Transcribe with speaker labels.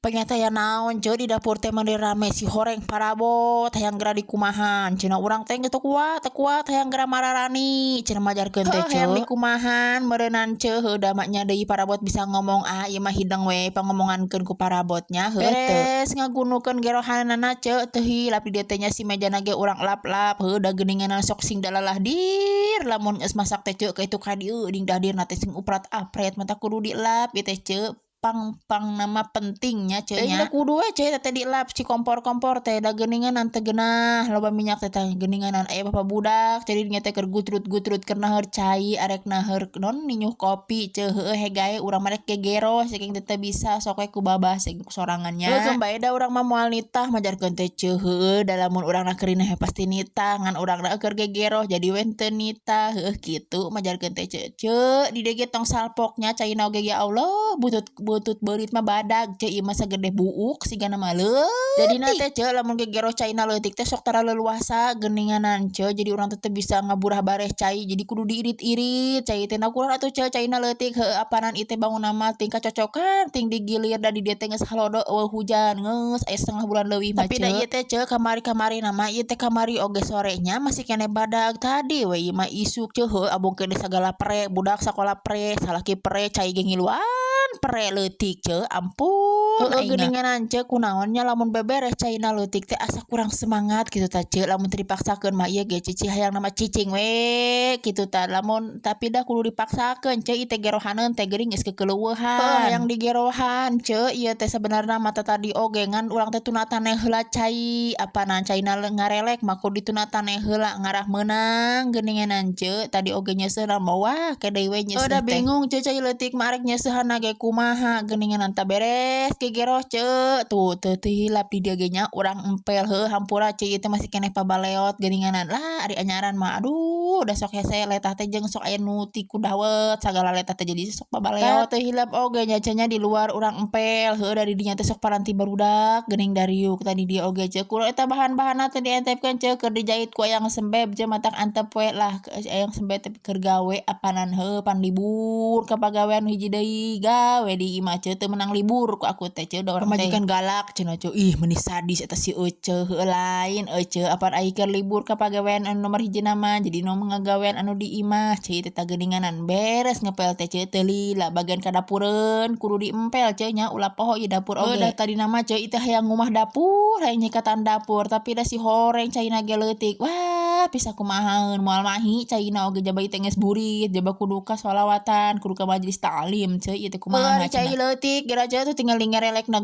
Speaker 1: Ternyata ya naon, Ceu, di dapur teh meni rame, si horeng parabot hayang geura dikumahan cenah. Urang teh geus teu kuat, teu kuat, hayang geura mararani cenah majarkeun teh. Hayang dikumahan meureunan, Ceu? Heuh, da nya deui parabot bisa ngomong. Ah, ieu mah hideng we pangomongankeun ku parabotnya. Heuh, beres ngagunukeun gerohanana, Ceu, teu hilap di dieu teh nya si mejana ge urang lap-lap. Heuh, da geuningan sok sing dalalah dir lamun geus masak teh, Ceu, ka itu ka dieu ding dahdirna teh sing uprat-apret, mata kudu dilap ieu teh, Ceu. Pang pang nama pentingnya, Ceu, nya kudu we, Ceu, teh dilap si kompor-kompor teh, da geuningan teu geunah loba minyak teh. Tah, geuningan aya bapak budak jadi dinya teh keur gutrut-gutrut keur naheur cai, arek naheur non ninyuh kopi, Ceu. Heueuh, hegae urang mah rek gegero saking teu bisa, sok we ku babah saking ku sorangannya. Heuh, bae da urang mah moal nitah majarkeun teh, Ceu. Heueuh, da lamun urang keur pasti nitah, ngan urang keur gegero jadi we teu nitah. Heueuh, kitu majarkeun teh, Ceu. Ceu, di dieu ge tong salpoknya caina oge. Ya Allah, butut butut beurit mah badag, Ceu, ieu mah sagede buuk sigana mah leutik. Jadina teh, Ceu, lamun gegero caina leutik teh sok tara leluasa geuninganan, Ceu. Jadi urang teh teu bisa ngaburah bareh cai, jadi kudu diirit-irit cai teh. Kurang atuh, Ceu, caina leutik. Heueuh, apanan ieu teh bangunna mah ting kacocokan ting digilir, da di dieu teh geus halodo, euweuh hujan geus aya setengah bulan leuwih mah. Tapi da ieu teh, Ceu, kamari-kamari mah ieu teh kamari oge sorenya masih keneh badag, tadi we ieu mah isuk, Ceu. Heueuh, abong keneh sagala pre, budak sakola pre, salaki pre, cai ge ngiluan pre leutik, Ceu, ampun. Heueuh, geuninganan, Ceu, kunaon nya lamun beberes caina leutik teh asa kurang semangat kitu tah, Ceu. Lamun teu dipaksakeun mah ieu ge cicih hayang nama cicing we kitu tah lamun, tapi dah kudu dipaksakeun, Ceu. Ieu teh gerohaneun teh geuring geus kekeleuweuhan. Heuh, hayang digerohan, Ceu, ieu teh sabenerna mah tadi oge, ngan urang teh tunatane heula cai, apanan caina ngarelek mah kudu ditunatane heula ngarah meunang geuninganan, Ceu. Tadi oge nyeuseuna mah wah ke deui we nyeuseuh teh. Bingung, Ceu, cai leutik mah arek nyeusehan ge kumaha geuninganan. Tah, beres gegero, Ceu, tuh teu hilap di dieu ge nya urang empel. Heuh, hampura, Ceu, ieu teh masih keneh pabaleot geuninganan lah. Ari anyaran mah aduh, da sok hese letah teh jeung sok aya nu tiku dawet sagala letah teh, jadi sok pabaleot. Teu hilap oge nya, Ceu, nya di luar urang empel. Heueuh, dari dinya teh sok paranti barudak geuning dariuk tadi dia oge, Ceu. Kudu eta bahan-bahanna teh dientepkeun, Ceu, keur dijahit ku ayang sembeb, Ceu, matak antep we lah ayang sembeb teh keur gawe apanan. Heueuh, pan libur ka pagawean hiji deui gawe di imah, Ceu, teu meunang libur ku aku teh, Ceu, da urang teh pamajikan galak cenah, Ceu. Ih, meuni sadis eta si Ece. Heueuh, lain Ece, apan ai keur libur ka pagawean anu nomor hiji mah jadi nu ngagawean anu di imah, Ceu. Teh geuninganan beres ngepel teh, Ceu, teu lila bagian ka dapureun kudu diempel, Ceu, nya ulah poho ieu dapur oge. Dah tadi nama, Ceu, ieu teh hayang ngumah dapur, hayang nyikatan dapur, tapi da si horeng caina ge leutik. Wah, bisa kumahaeun, moal mahi caina oge, jaba ieu teh geus burit, jaba kudu ka sholawatan, kudu ka majelis taklim, Ceu, ieu teh kumaha. Cai leutik geura, Ceu, tuh tinggal ngerelekna.